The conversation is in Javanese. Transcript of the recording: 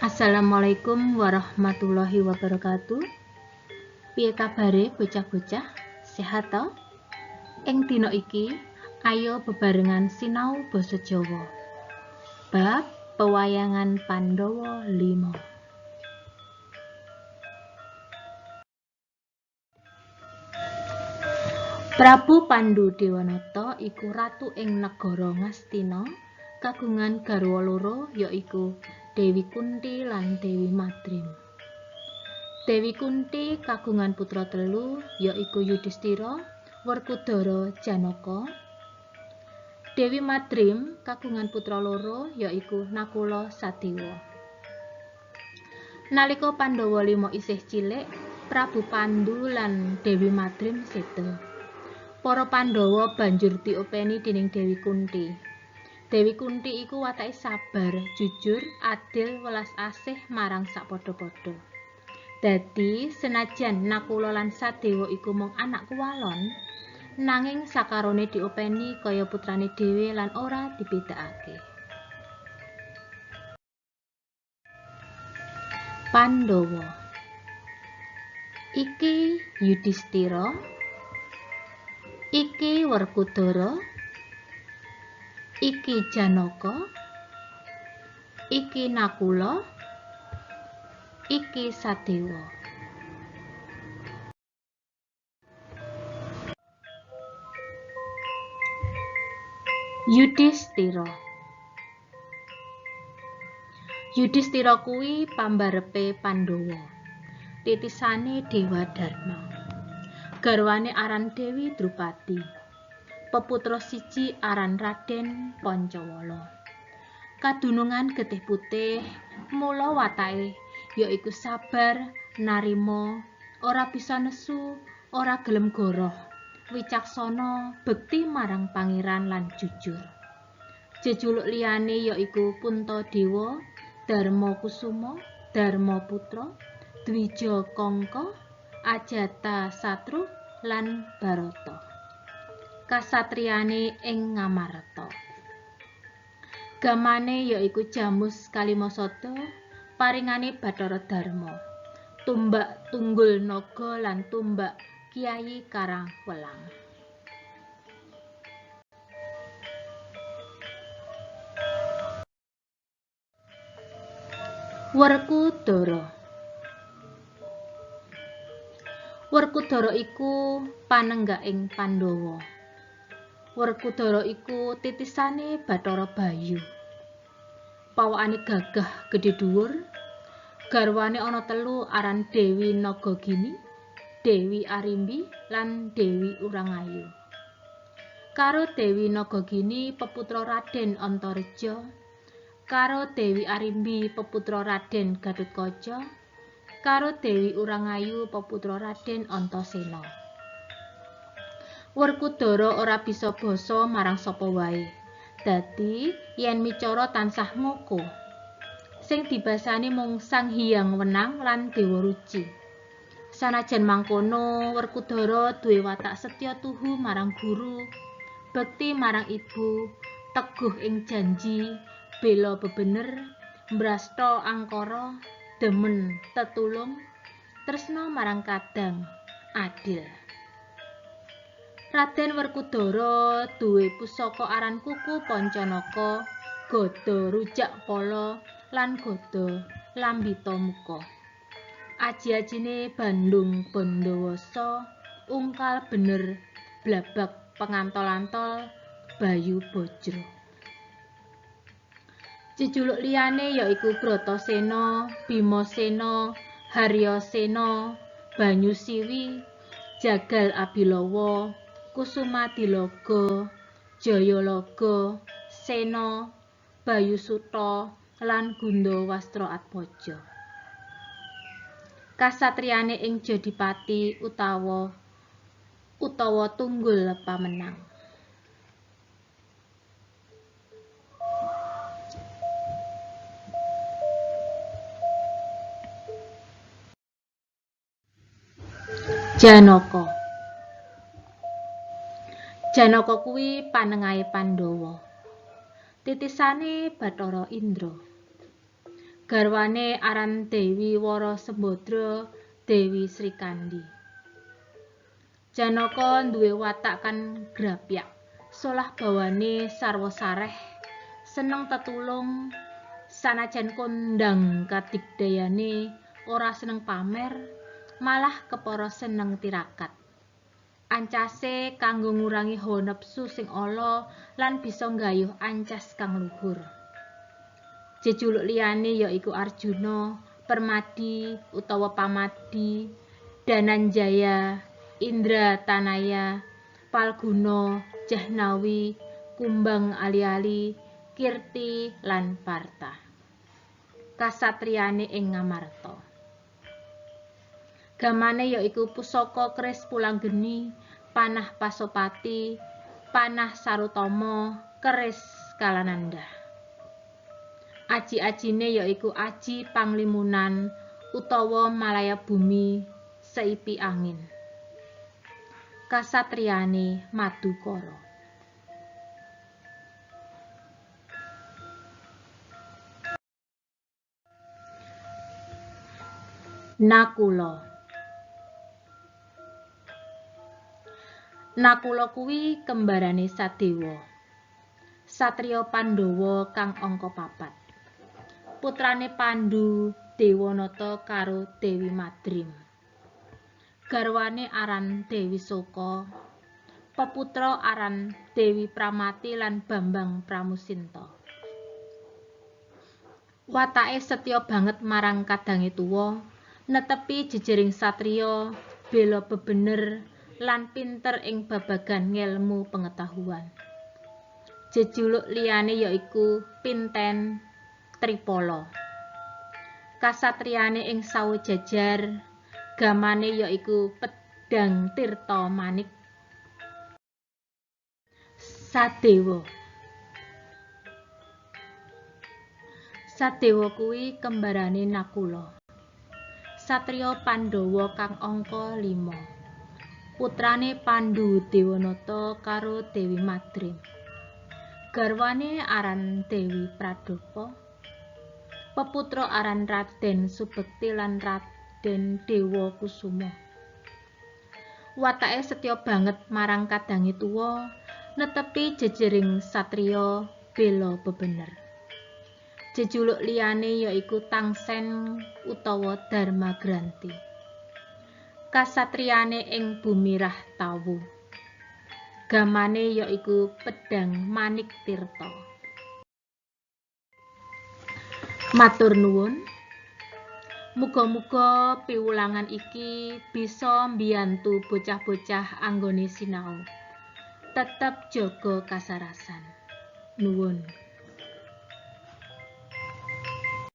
Assalamualaikum warahmatullahi wabarakatuh. Piye kabare bocah-bocah? Sehat to? Ing dina iki, ayo bebarengan sinau basa Jawa. Bab pewayangan Pandhawa 5. Prabu Pandhu Dewanata iku ratu ing negara Ngastina, kagungan garwa loro yaiku Dewi Kunti lan Dewi Madrim. Dewi Kunti kagungan putra telu yaiku Yudhistira, Werkudara, Janaka. Dewi Madrim kagungan putra loro yaiku Nakula, Sadewa. Nalika Pandhawa 5 isih cilik, Prabu Pandhu lan Dewi Madrim seda. Para Pandhawa banjur diopeni dening Dewi Kunti. Dewi Kunti iku watake sabar, jujur, adil, welas asih marang sapadha-padha. Dadi senajan Nakula lan Sadewa iku mung anak kuwalon, nanging sakarone diopeni kaya putrane dhewe lan ora dibedakake. Pandhawa. Iki Yudhistira, iki Werkudara, iki Janaka, iki Nakula, iki Sadewa. Yudhistira. Yudhistira kuwi pambarepe Pandhawa, titisane Dewa Dharma. Garwane aran Dewi Drupadi. Peputra siji aran Raden Pancawala. Kadunungan getih putih, mula watake yaiku sabar, narima, ora bisa nesu, ora gelem goroh, wicaksana, bekti marang pangeran lan jujur. Jejuluk liyane yaiku Puntadewa, Darma Kusuma, Darma Putra, Dwija Kangka, Ajata Satru lan Barata. Kasatriyane ing Ngamarta. Gamane yaiku Jamus Kalimasada, paringane Bathara Darma, tumbak Tunggul Naga lan tumbak Kyai Karangwelang. Werkudara. Werkudara iku panenggaking Pandhawa. Werkudara iku titisane Bathara Bayu. Pawakane gagah gedhe dhuwur. Garwane ana telu aran Dewi Nagagini, Dewi Arimbi lan Dewi Urangayu. Karo Dewi Nagagini peputra Raden Antareja, karo Dewi Arimbi peputra Raden Gatotkaca, karo Dewi Urangayu peputra Raden Antasena. Werkudara ora bisa basa marang sapa wae. Dadi yen micara tansah ngoko. Sing dibasani mung Sang Hyang Wenang lan Dewa Ruci. Sanajan mangkono, Werkudara duwe watak setya tuhu marang guru, bekti marang ibu, teguh ing janji, bela bebener, mbrasta angkara, demen tetulung, tresna marang kadang, adil. Raden Werkudara duwe pusaka aran Kuku Pancanaka, Gada Rujak Pala lan Gada Lambitamuka. Aji-ajine Bandung Bandawasa, ungkal bener, blabak pengantol-antol, Bayu Bajra. Jejuluk liyane yaiku Bratasena, Bimasena, Haryasena, Banyusiwi, Jagal Abilawa, Kusumadilaga, Jayalaga, Sena, Bayusuta lan Gunda Wastra Atmaja. Kasatriyane ing Jodipati utawa Tunggul Pamenang. Janaka. Janaka kuwi panengahe Pandhawa. Titisane Bathara Indra. Garwane aran Dewi Wara Sembadra, Dewi Srikandhi. Janaka duwe watak kang grapyak, solah bawane sarwa sareh, seneng tetulung, sanajan kondhang kadigdayane, ora seneng pamer, malah kepara seneng tirakat. Ancase kanggo ngurangi hawa nepsu sing ala lan bisa nggayuh ancas kang luhur. Jejuluk liyane ya iku Arjuna, Permadi utawa Pamadi, Dananjaya, Indra Tanaya, Palguna, Jahnawi, Kumbang Ali-ali, Kirti lan Parta. Kasatriyane ing Ngamarta. Gamane ya iku pusaka keris Pulanggeni, panah Pasopati, panah Sarutama, keris Kalananda. Aji-ajine ya iku aji Panglimunan utawa Malaya Bumi Seipi Angin. Kasatriyane Madukara. Nakula. Nakula kuwi kembarane Sadewa, satriya Pandhawa kang angka 4. Putrane Pandhu Dewanata karo Dewi Madrim. Garwane aran Dewi Soka, peputra aran Dewi Pramati lan Bambang Pramusinta. Watake setya banget marang kadange tuwa, netepi jejering satriya, bela bebener lan pinter ing babagan ngelmu pengetahuan. Jejuluk liyane ya iku Pinten Tripala. Kasatriyane ing Sawojajar, gamane ya iku Pedang Tirta Manik. Sadewa. Sadewa kuwi kembarane Nakula, satriya Pandhawa kang angka 5. Putrane Pandhu Dewanata karo Dewi Madrim. Garwane aran Dewi Pradapa. Peputra aran Raden Subekti lan Raden Dewa Kusuma. Watake setya banget marang kadange tuwa, netepi jejering satriya, bela bebener. Jejuluk liyane ya iku Tangsen utawa Darmagranti. Kasatriyane ing Bumi Rahtawu. Gamane ya iku Pedang Manik Tirta. Matur nuwun. Muga-muga piwulangan iki bisa mbiyantu bocah-bocah anggone sinau. Tetep jaga kasarasan. Nuwun.